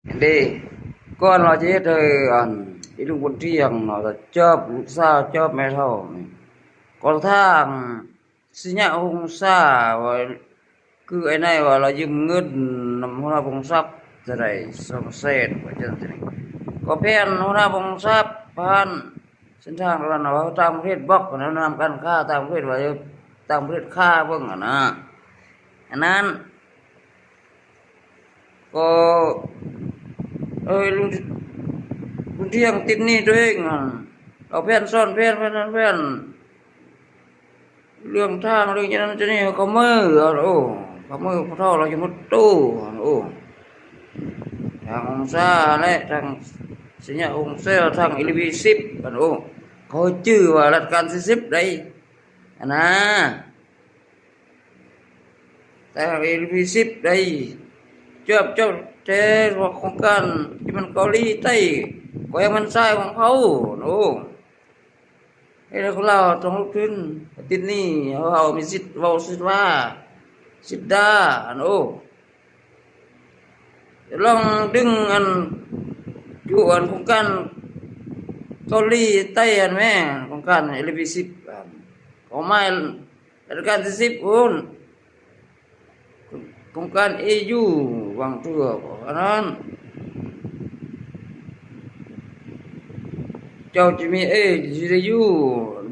ເດ້ ກ່ອນວ່າຈະເຮັດໃຫ້ອັນອີລຸງບຸນທຽງເນາະ ຈອບລູກສາວ ຈອບແມ່ເຖົ້ານີ້ ກໍທາງ ສິຍະຫົງສາວ່າ ຄືໄອ້ນາຍວ່າລາວຢືມເງິນນຳຫົວໜ້າພົງສັບເທົ່າໃດ ສອງແສນ ວ່າຈັ່ງຊີ້ ກໍແຜນຫົວໜ້າພົງສັບ ຜ່ານເສັ້ນທາງນັ້ນວ່າຕ່າງປະເທດບລັອກນຳການຄ້າຕ່າງປະເທດ ວ່າຕ່າງປະເທດຄ້າເບິ່ງຫັ້ນນະ ອັນນັ້ນ ກໍ ເອີຍ ລຸງ ລຸງທຽງຕິດໜີ້ຕົວເອງ ເອົາແຜນຊ້ອນແຜນ ແຜນຊ້ອນແຜນ ເລື່ອງທາງເລື່ອງຈັ່ງນັ້ນຈັ່ງນີ້ ເຂົາເມີ ໂອ້ ເຂົາເມີ ຜູ້ເຖົ້າລາວຈະໝົດຕູ້ ໂອ້ ທາງອົງສາ ແລະ ທາງສິຍະອົງແຊ ທາງເອລວີສິບ ໂອ້ ເຂົາຈື່ວ່າລັດການສີ່ສິບໃດ ອັນນາ ແຕ່ເອລວີສິບໄດ້ ຈວບ ຈວບແຕ່ວ່າໂຄງການທີ່ມັນເກົາຫຼີໃຕ້ ກໍໃຫ້ມັນໃຊ້ຂອງເຂົາ ໂອ້ ເຮັດໃຫ້ຄົນລາວຕ້ອງລຸກຂຶ້ນ ຕິດໜີ້ ເຮົາ ເຮົາມີສິດເວົ້າ ສິດວ່າ ສິດດ່າ ອັນ ໂອ້ ລອງດຶງອັນ ຢູ່ອັນໂຄງການເກົາຫຼີໃຕ້ຫັ້ນແມ້ ໂຄງການເອລວີສິບ ອັນ ເອົາມາ ລັດການທີ່ສິບພຸ້ນ ໂຄງການເອຢູ ຫວ່າງເທື່ອ ອັນນັ້ນ ເຈົ້າຈະມີເອ ຊິໄດ້ຢູ່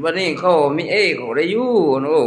ບັດນີ້ເຂົາມີເອ ເຂົາໄດ້ຢູ່ ໂອ້